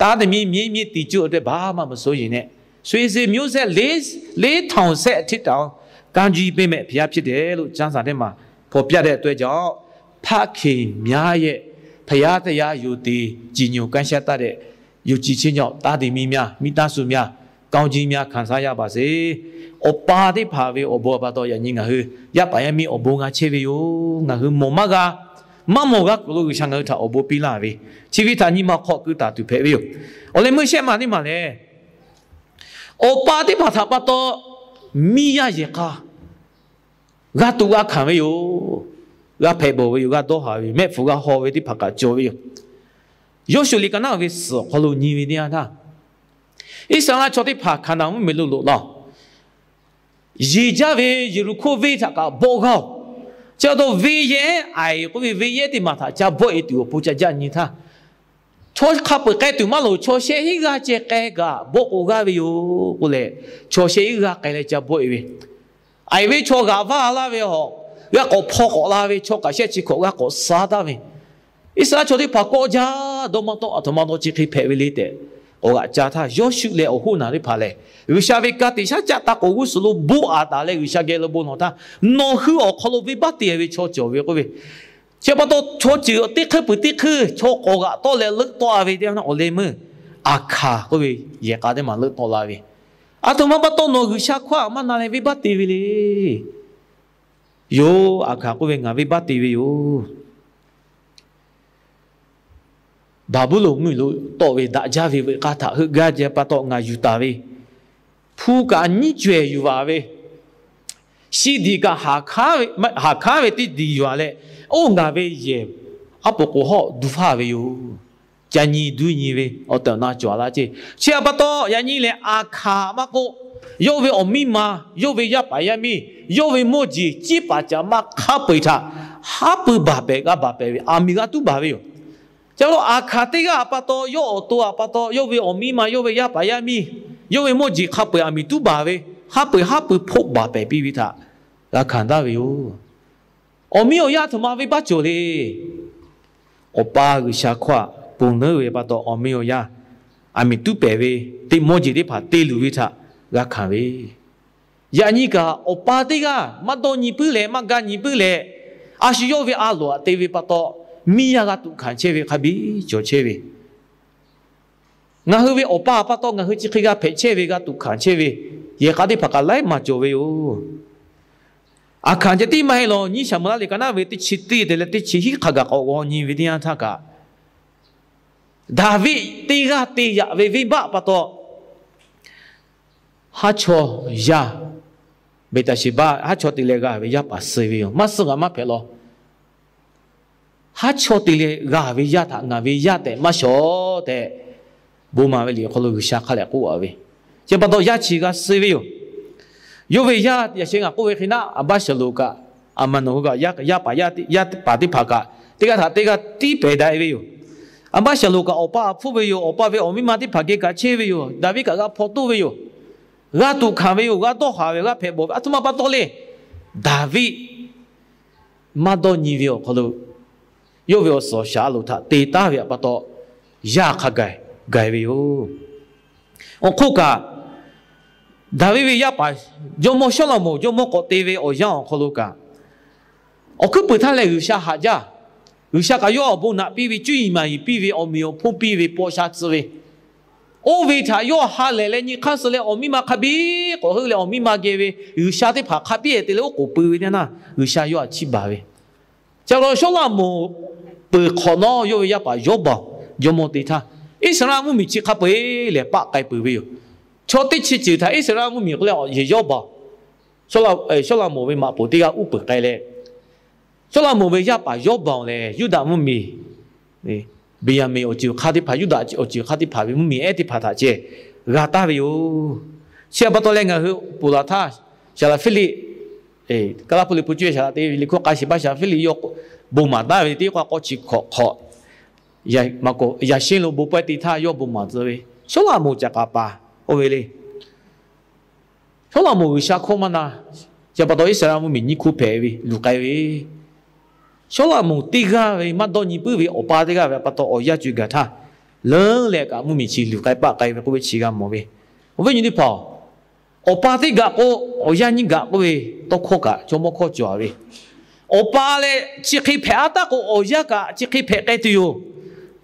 သားသမီး မြေးမြစ် တီကျို အတွက် ဘာမှမစိုးရိမ်နဲ့။ ရွှေစင်မျိုးဆက် လေးထောင်ဆက်အထိတောင် ကောင်းကြီးပေးမဲ့ဘုရားဖြစ်တယ်လို့ ကျမ်းစာထဲမှာ ဖော်ပြတဲ့အတွက်ကြောင့် ဖခင်များရဲ့ ဘုရားတရား ယုံကြည် ကြည်ညို ကိုးစားတတ်တဲ့ ယုံကြည်ခြင်းကြောင့် သားသမီးများ မိသားစုများ ကောင်းကြီးများ ခံစားရပါစေ။ Awˬ pa teˇ hpaˍ ve awˬ bon a pa taw yaꞈ nyi ngaˬ hui yaˇ paˍ yaˇ miˇ awˬ bon g'a chehˇ ve yoˬ. Ngaˬ hui mawˬ maˇ g'a, maˇ mawˬ g'a kuiˬ lo G'uiˬsha ngaˬ hui htaꞈ awˬ bon piˇ laˇ ve, chi ve htaꞈ nyi ma hk'aw keu taˍ tuˬ hpehꞈ ve yoˬ. Awˬ leh meuˇ shehˆ ma teˇ maˬ lehˬ, awˬ pa teˇ hpaˍ htaꞈ pa taw miˇ yaˇ yehˬ k'a g'a tuꞈ g'a hkanˍ ve yoˬ. G'a hpehꞈ bawˬ ve yoˬ. G'a dawˇ haˍ ve yoˬ. Mehˆ hpfuhˇ g'a haw ve teˇ hpaˍ kaꞈ cawˬ ve yoˬ. Yawˇshuˆ liꞈ ka naˉ ve suhˍ awˬ hk'aw lo nyi ve teˇ yanˇ htaˇ, Iˉsaˍreˍlaˆ chaw teˇ hpaˍ Hkaˍnanˍ mvuhˇmiˬ lo loꞈ la, yeˬ jaˇ ve Yeˍriˆhkoˇ venˇ htaꞈ kaꞈ bawˆ g'aˇ-oˬ. Chi pa taw venˇ yehˉ, Aiˍ k'oˆ ve venˇ yehˉ teˇ maˬ htaꞈ ca bawˆ e tuˬ awˬ pon ca jaˇ nyi htaˇ, chaw hk'a peu-eˬ k'ai tuˬ maˇ loˍ, chaw shehˆ hinˉ g'aˇ ceh k'ai kaꞈ bawˆ k'o g'aˇ ve yoˬ k'oˆ leh, chaw shehˆ hinˉ g'aˇ k'ai leh ca bawˆ e ve, Aiˍ ve chaw g'aꞈ vaˇ laˇ ve hawˬ, g'a k'awꞈ hpaw k'awꞈ la ve, chaw kaꞈ shehˆ chi hkawꞈ g'a k'awꞈ suh taˍ ve, Iˉsaˍreˍlaˆ chaw teˇ hpaˍ kawˆ jaˇ dawˇ maˇ tawˆ, aˬ htoꞈ ma taw chi hk'e hpehꞈ ve le tehꞈ k'awꞈ g'aꞈ ca htaˇ, Yawˇshuˆ leh awˬ hoˉ naˬ teˇ hpaˍ lehˬ, G'uiˬsha ve ka tiꞈ shaˉ caˆ taˇ k'oˍ g'uˇ suhˍ lo bon aꞈ taˍ leh G'uiˬsha geh lo bon lawˬ htaˇ, nawˬ hui awˬ hk'aw lo venˇbaˆ te ve chaw cawˬ ve k'oˆ ve, chi pa taw chaw ceuˬ teˇ hkui peuˬ teˇ hkui chaw k'awꞈ g'aꞈ tawˆ leh leuˆ tawˆ a ve teˇ yanˇ naˇ, awˬ leh meuˇ Aˍhkaˍ k'oˆ ve yehˬ k'a teˇ maˬ leuˆ tawˆ la ve, aˬ htoꞈ ma pa taw nawˬ G'uiˬsha hkawˇ aꞈ maˇ na leh venˇbaˆ te ve le. Yoˬ, Aˍhkaˍ k'oˆ ve, ngaˬ venˇbaˆ te ve yoˬ. Baˍbuˍlonˍ mvuhˇmiˬ lo tawˆ ve daꞈ jaˇ ve veuꞈ k'aˇ htaꞈ heuˆ gaˇ jaˇ pa taw ngaˬ yuˬ taˍ ve, hpu kaꞈ nyiˇ cawehˬ yuˬ a ve, shi diˍ kaꞈ haˍ hkanˉ ve teˇ diˍ yuˬ a leh, oˇ ngaˬ ve yehˬ aˉ po k'o hawˆ duˬ faˇ ve yoˬ. Ca nyi duˇ nyi ve awˬ tehˬ awˬ na cawˬ a laˇ ceˇ. Chi htaꞈ pa taw yaꞈ nyi lehˬ Aˍhkaˍ maˇ k'oˆ, yawˇ ve awˬ miˇ ma, yawˇ ve yaˇ paˍ yaˇ miˇ, yawˇ ve mawˇ jeˬ ciˉ paˍ caꞈ maˇ hk'a peu-eˬ htaꞈ haˉ pui baˬ pehˍ g'a baˬ pehˍ ve, aˬ miˍ g'a tuˉ baˬ ve yoˬ. Chi pa taw Aˍhkaˍ teˇ g'aˇ a pa taw, yawˇ awˬ to a pa taw, yawˇ ve awˬ miˇ ma, yawˇ ve yaˇ paˍ yaˇ miˇ, yawˇ ve mawˇ jeˬ hk'a peu-eˬ aˬ miˍ tuˉ baˬ ve, haˉ pui haˉ pui hpoˆ baˬ pehˍ piˇ ve htaꞈ g'a hkanˍ taˍ ve yoˬ. Awˬ miˇ awˬ yaˇ aˬ htoꞈ ma venˇbaˆ cawˬ le. Awˬ pa G'uiˬsha hkawˇ aꞈ ponˬ leuˉ ve pa taw, awˬ miˇ awˬ yaˇ aˬ miˍ tuˉ pehˍ ve, teˇ mawˇ jeˬ teˇ hpaˍ te luˬ ve htaꞈ g'a hkanˍ ve, yaꞈ nyi kaꞈ awˬ pa teˇ g'aˇ maˇ dawˇ nyi puiˉ leh maˇ ga nyi puiˉ leh, A shu yawˇ ve a loˍ aꞈ te ve pa taw, miˇ yaˇ g'a tuꞈ hkanˍ chehˇ ve hk'a biˇ cawˬ chehˇ ve, ngaˬ hui ve awˬ pa pa taw ngaˬ hui chi hk'e g'a hpehꞈ chehˇ ve, g'a tuꞈ hkanˍ chehˇ ve, yehˬ k'a teˇ hpaˍ kaꞈ laiˉ maˬ cawˬ ve yoˬ. Aˬ hkanˍ ceh tiˉ maˇ heˆ law, nyiˇ Saˍmo-eˍlaˆ liꞈ ka naˉ ve teˇ chi teˇ te leh teˇ chi hiˉ hk'a gaˬ k'awꞈ g'aw nyi ve teˇ yanˇ htaˇ kaꞈ, Daˍviˆ teˇ g'aˇ te yaꞈ ve venˇbaˆ pa taw, haˉ chaw yaˇ, Beˍtaˍsheˍbaˆ haˉ chaw te leh g'a ve yaˇ paˍ suh ve yoˬ. Maˇ suh g'a maˇ hpehꞈ law. Haˉ chaw te leh g'a ve yaˇ htaꞈ ngaˬ ve yaˇ tehꞈ maˇ shawˍ tehꞈ, bon maˍ ve liꞈ awˬ hk'aw lo G'uiˬsha hk'a lehꞈ k'oˆ a ve. Chi pa taw yaˇ chi g'a suh ve yoˬ. Yawˇ ve yaˇ yaꞈ sheh ngaˬ k'oˆ ve hk'e naˆ, Aˍbaˇshaˍlonˍ kaꞈ, Aˍmaˍnonˍ hui kaꞈ, yaˇ paˍ yaˇ paˍ teˇ hpaˍ kaꞈ teˇ g'aˇ htaꞈ teˇ g'aˇ tiˉ pehˍ daꞈ e ve yoˬ. Aˍbaˇshaˍlonˍ kaꞈ awˬ pa hpfuhˆ ve yoˬ. Awˬ pa ve awˬ miˇ ma teˇ hpaˍ geh kaꞈ chehˇ ve yoˬ. Daˍviˆ kaꞈ g'a hpaw toˆ ve yoˬ. G'a tuꞈ hkanˍ ve yoˬ. G'a dawˇ haˍ ve yoˬ. G'a hpehꞈ bawˬ ve. A htoꞈ ma pa taw le, Daˍviˆ maˇ dawˇ nyi ve awˬ hk'aw lo, yawˇ ve awˬ suhˍ awˬ shaˍ a loˍ htaꞈ te taˍ ve pa taw, yaˇ hk'a gaˬ gaˬ ve yoˬ. Awˬ hk'oˆ kaꞈ, Daˍviˆ ve yaˇ paˍ jawˇmawˇ Sawˉlaꞈmonˍ jawˇmawˇ k'awꞈ te ve awˬ yanˇ awˬ hk'aw lo kaꞈ, awˬ hkuiˉ puiˍ htaˇ lehˬ G'uiˬsha haꞈ jaˇ. G'uiˬsha kaꞈ yawˇ awˬ bon naꞈ piˇ ve, cuˇ yiˍ maˍ yiˍ piˇ ve, awˬ meꞈ awˬ hponˇ piˇ ve, paw sha tcuh ve, oˇ ve htaꞈ yawˇ ha lehˬ leh nyi hk'aˇ suh leh awˬ miˇ ma hk'a biˇ k'awꞈ heuˆ leh awˬ miˇ ma geh ve G'uiˬsha teˇ hpaˍ hk'a biˇ te leh oˉ k'oˍ pui ve teˇ naˇ, G'uiˬsha yawˇ htaꞈ chiˇ baˬ ve. Chi pa taw Sawˉlaꞈmonˍ peuˬ hk'awꞈ nawˉ yawˇ ve yaˇ paˍ Yawˇbaoˍ jawˇmawˇ te htaˇ, Iˉsaˍreˍlaˆ mvuhˇmiˬ chi hk'a peu-eˬ lehˬ paˆ k'ai peuˬ ve yoˬ. Chaw teˇ chi ceuˬ htaꞈ Iˉsaˍreˍlaˆ mvuhˇmiˬ k'oˆ leh yehˬ Yawˇbaoˍ, Sawˉlaꞈmonˍ ve maꞈ poˍ teˇ g'aˇ uˉ peunˍ k'ai leh, Sawˉlaꞈmonˍ ve yaˇ paˍ Yawˇbaoˍ lehˬ Yuˇdaꞈ mvuhˇmiˬ, Beˍyaˍmenˍ awˬ ceuˬ hk'aˇ teˇ hpaˍ, Yuˇdaꞈ awˬ ceuˬ hk'aˇ teˇ hpaˍ ve mvuhˇmiˬ ehˉ teˇ hpaˍ htaꞈ ceh g'a taˍ ve yoˬ. Chi pa taw leh ngaˬ hui ponˬ laˬ htaˇ, Saˍlaꞈ Hpiˇliˆ, Kaˉlaˇ hpu liꞈ hpu cuˇ Saˍlaꞈ te ve liꞈ hkawˇ k'a shiˍ baˆ Saˍlaꞈ Hpiˇliˆ yawˇ bon maˍ taˍ ve teˇ k'o k'awˇ chi hk'awꞈ hk'awꞈ, yaꞈ sheh lo bon pawehˇ te htaˇ yawˇ bon maˍ tcuh ve, Sawˉlaꞈmonˍ caꞈ k'aˍ paˍ oˇ ve le. Sawˉlaꞈmonˍ G'uiˬsha hkawˇ maˇ na. Chi pa taw Iˉsaˍreˍlaˆ mvuhˇmiˬ nyiˇ hkuˇ hpehꞈ ve luˬ k'ai ve, Sawˉlaꞈmonˍ teˇ g'aˇ ve maˇ dawˇ nyi puiˉ ve awˬ pa teˇ g'aˇ ve pa taw awˬ yanˇ co-e gaˬ htaˇ, leuˉ leh kaꞈ mvuhˇmiˬ chi luˬ k'ai paˆ k'ai ve k'oˆ ve chi g'a mawˬ ve. Awˬ viˉ nyi teˇ hpaˍ-oˬ, awˬ pa teˇ gaˬ k'o, awˬ yanˇ nyiˇ gaˬ k'oˆ ve tawˇ hkawˇ kaꞈ chaw mawˇ hkawˇ cawˬ ve. Awˬ pa leh chi hk'e hpehꞈ a taˉ k'o, awˬ yanˇ kaꞈ chi hk'e hpehꞈ k'ai tuˬ yoˬ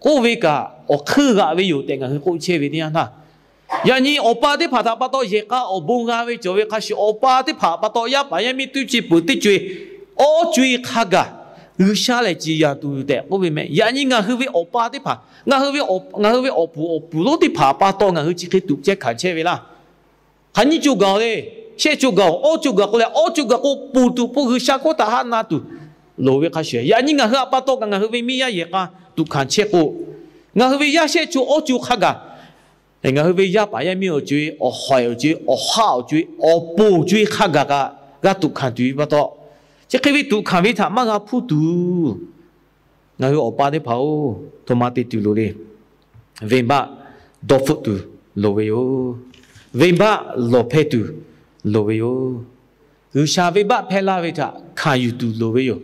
k'oˆ ve kaꞈ awˬ hk'eun g'aꞈ ve yoˬ tehꞈ ngaˬ hui k'oˆ chehˇ ve teˇ yanˇ htaˇ, yaꞈ nyi awˬ pa teˇ hpaˍ htaꞈ pa taw yehˬ k'a awˬ bon g'a ve cawˬ ve hk'a shuˍ, awˬ pa teˇ hpaˍ pa taw yaˇ paˍ yaˇ miˇ tuˇ ce peuˬ teˇ co-e, awˉ co-e hk'a gaˬ G'uiˬsha lehˬ ciˍ yanˍ tuˬ tehꞈ k'oˆ ve meh. Yaꞈ nyi ngaˬ hui ve awˬ pa teˇ hpaˍ, ngaˬ hui ve, ngaˬ hui ve awˬ puˍ awˬ puˍ lonˉ teˇ hpaˍ pa taw ngaˬ hui chi hk'e tuꞈ chehˇ hkanˍ chehˇ ve laˇ. Hk'aˬ nyiˇ co gaˬ le, shehˆ co gaˬ, awˉ co gaˬ k'oˆ leh awˉ co gaˬ k'o ponˬ tuˬ k'o G'uiˬsha hkawˇ htaꞈ haˆ na tuˬ loˍ ve hk'a shuˍ, yaꞈ nyi ngaˬ hui htaꞈ pa taw kaꞈ ngaˬ hui ve miˇ yaˇ yehˬ k'a tuꞈ hkanˍ chehˇ k'o, ngaˬ hui ve yaˇ shehˆ co awˉ co hk'a gaˬ, ngaˬ hui ve yaˇ paˍ yaˇ miˇ awˬ co-e, awˬ haiˬ awˬ co-e, awˬ haˆ awˬ co-e, awˬ ponˬ co-e hk'a gaˬ kaꞈ g'a tuꞈ hkanˍ tuˬ ve pa taw, chi hk'e ve tuꞈ hkanˍ ve htaꞈ maˇ g'a hpuˇ tuˬ, ngaˬ hui awˬ pa teˇ hpaˍ-oˬ, htoꞈ ma te tuˬ loˍ le. Venˇbaˆ dawˇ hpfuhˆ tuˬ loˍ ve yoˬ. Venˇbaˆ lawˬ hpehˇ tuˬ loˍ ve yoˬ. G'uiˬsha venˇbaˆ hpehˇ laˇ ve htaꞈ hkanˍ yuˬ tuˬ loˍ ve yoˬ.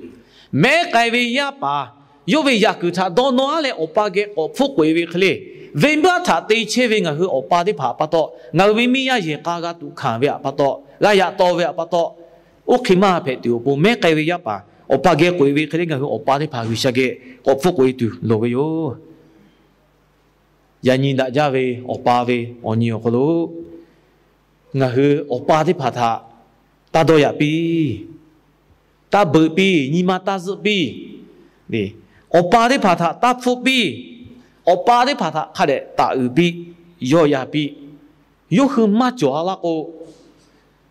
Mehˉ k'ai ve yaˇ paˍ yawˇ ve yaꞈ kuiˬ htaꞈ dawˇ nawˇ-a leh awˬ pa geh k'awꞈ hpfuhˆ k'oꞈ-e ve hk'e le, venˇbaˆ htaꞈ te chehˇ ve ngaˬ hui awˬ pa teˇ hpaˍ pa taw ngaˬ hui ve miˇ yaˇ yehˬ k'a g'a tuꞈ hkanˍ ve htaꞈ pa taw, g'a yaꞈ taw ve htaꞈ pa taw, oˇ hk'e maˇ hpehꞈ tuˬ awˬ pon mehˉ k'ai ve yaˇ paˍ awˬ pa geh k'oꞈ-e ve hk'e le ngaˬ hui awˬ pa teˇ hpaˍ G'uiˬsha geh k'awꞈ hpfuhˆ k'oꞈ-e tuˬ loˍ ve yoˬ. Yaꞈ nyi daꞈ jaˇ ve awˬ pa ve awˬ nyi awˬ hk'aw lo ngaˬ hui awˬ pa teˇ hpaˍ htaꞈ taˇ dawˇ yaꞈ piˇ, taˇ beuꞈ piˇ, nyi ma taˇ zuhˆ piˇ. Awˬ pa teˇ hpaˍ htaꞈ taˇ hpfuhˆ piˇ. Awˬ pa teˇ hpaˍ htaꞈ hk'a dehꞈ taˍ uiˍ piˇ, yawˆ yan piˇ. Yawˇ hui maˇ cawˬ-a laˇ k'o,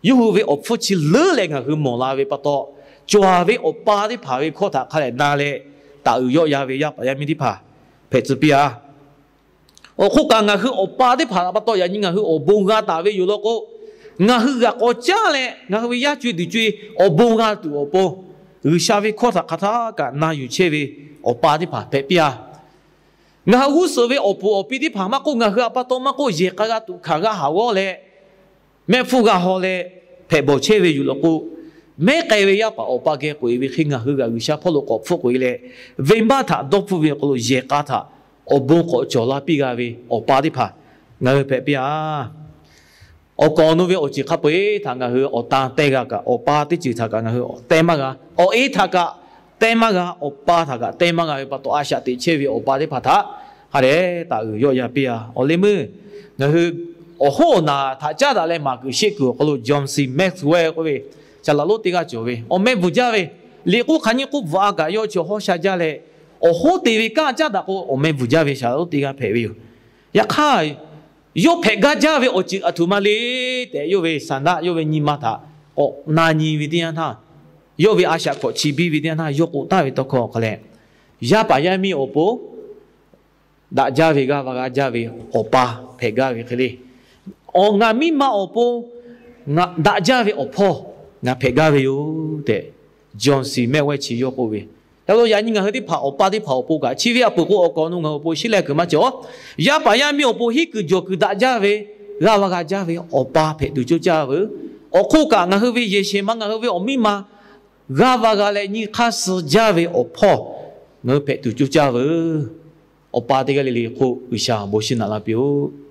yawˇ hui ve awˬ hpfuhˇ chi leuˉ leh ngaˬ hui mawˬ la ve pa taw, cawˬ-a ve awˬ pa teˇ hpaˍ ve hkawˇ htaꞈ hk'a dehꞈ na leh taˍ uiˍ yawˆ yan ve yaˇ paˍ yaˇ miˇ teˇ hpaˍ hpehꞈ tcuh piˇ-a. Awˬ hk'oˆ kaꞈ ngaˬ hui awˬ pa teˇ hpaˍ pa taw yaꞈ nyi ngaˬ hui awˬ bon g'a taˍ ve yoˬ law k'o, ngaˬ hui g'aꞈ k'awꞈ caˉ leh ngaˬ hui ve yaˇ co-e duˬ co-e awˬ bon g'a tuˬ awˬ pon, G'uiˬsha ve hkawˇ htaꞈ hk'aˬ htaˇ kaꞈ na yuˬ chehˇ ve awˬ pa teˇ hpaˍ hpehꞈ piˇ-a. Ngaˬ hui g'uˇ suhˍ ve awˬ puˍ awˬ pi teˇ hpaˍ maˇ k'oˆ, ngaˬ hui htaꞈ pa taw maˇ k'oˆ, yehˬ k'a g'a tuꞈ hkanˍ g'a haˍ g'awˇ leh, mehˆ hpfuhˇ g'a haw leh hpehꞈ bawˬ chehˇ ve yoˬ law k'o, mehˉ k'ai ve yaˇ paˍ awˬ pa geh k'oꞈ-e ve hk'e ngaˬ hui g'aꞈ G'uiˬsha hpawˇ lo k'awꞈ hpfuhˆ k'oꞈ-e leh, venˇbaˆ htaꞈ dawˇ hpfuhˆ ve awˬ hk'aw lo yehˬ k'a htaꞈ awˬ bon k'awꞈ cawˬ la piˇ g'a ve awˬ pa teˇ hpaˍ ngaˬ hui hpehꞈ piˇ-a. Awˬ kaˍ awˬ nu ve awˬ ceuˬ hk'a peu-eˬ htaꞈ ngaˬ hui awˬ tan teh g'a kaꞈ, awˬ pa teˇ ceuˬ htaꞈ kaꞈ ngaˬ hui awˬ teh maˇ g'a. Awˬ e htaꞈ kaꞈ teˇ maˇ g'a, awˬ pa htaꞈ kaꞈ teˇ maˇ g'a ve pa taw, a shaꞈ teꞈ chehˇ ve awˬ pa teˇ hpaˍ htaꞈ hk'a dehꞈ taˍ uiˍ yawˆ yan piˇ a. Awˬ leh meuˇ ngaˬ hui awˬ hoˉ awˬ naˍ htaꞈ caˉ daꞈ leh maˍ kuiˬ sheˆ kuiˬ awˬ hk'aw lo John C. Maxwell k'oˆ ve saˍ laꞈ lonˉ teˇ g'aˇ cawˬ ve, awˬ meh bvuhˬ jaˇ ve, liꞈ k'oˆ hk'aˬ nyiˇ k'oˆ bvuhꞈ a kaꞈ yawˇ chi awˬ hawˉ sha jaˇ leh, awˬ hoˉ te ve kanˉ caˉ daꞈ k'o, awˬ meh bvuhˬ jaˇ ve saˍ laꞈ lonˉ teˇ g'aˇ hpehꞈ ve yoˬ. Yaꞈ hk'aˇ, yawˇ hpehꞈ gaˇ jaˇ ve awˬ ceuˬ aˬ htoꞈ ma le tehꞈ, yawˇ ve saˍ naˆ, yawˇ ve nyi ma htaꞈ k'awꞈ na nyi ve teˇ yanˇ htaˇ, yawˇ ve a shaꞈ hkawꞈ chi biˇ ve teˇ yanˇ htaˇ, yawˇ k'oˆ taˍ ve tawˇ hkawˇ hk'a leh, yaˇ paˍ yaˇ miˇ awˬ pon daꞈ jaˇ ve, g'aˇ va g'a jaˇ ve awˬ pa hpehꞈ gaˇ ve hk'e le, awˬ, ngaˬ miˇ ma awˬ pon daꞈ jaˇ ve awˬ hpawˇ ngaˬ hpehꞈ gaˇ ve yoˬ tehꞈ, John C. Maxwell chi yawˇ k'oˆ ve. Yaꞈ lo yaꞈ nyi ngaˬ hui teˇ hpaˍ awˬ pa teˇ hpaˍ awˬ pon kaꞈ, chi ve a peuˬ k'o awˬ kaˍ awˬ nu ngaˬ hui awˬ pon sheˉ leh kuiˬ maˇ cawˬ. Yaˇ paˍ yaˇ miˇ awˬ pon hiˉ kuiˬ jawˬ kuiˬ daꞈ jaˇ ve, g'aˇ va g'a jaˇ ve awˬ pa hpehꞈ tuˬ coˇ caˇ veuˬ. Awˬ hk'oˆ kaꞈ, ngaˬ hui ve yehˬ shehˍ ma, ngaˬ hui ve awˬ miˇ ma g'aˇ va g'a leh nyi hk'aˇ suh jaˇ ve awˬ hpawˇ ngaˬ hui hpehꞈ tuˬ coˇ caˇ veuˬ. Awˬ pa teˇ g'aˇ le le hk'oˆ G'uiˬsha bon shiˍ naꞈ la piˇ-oˆ.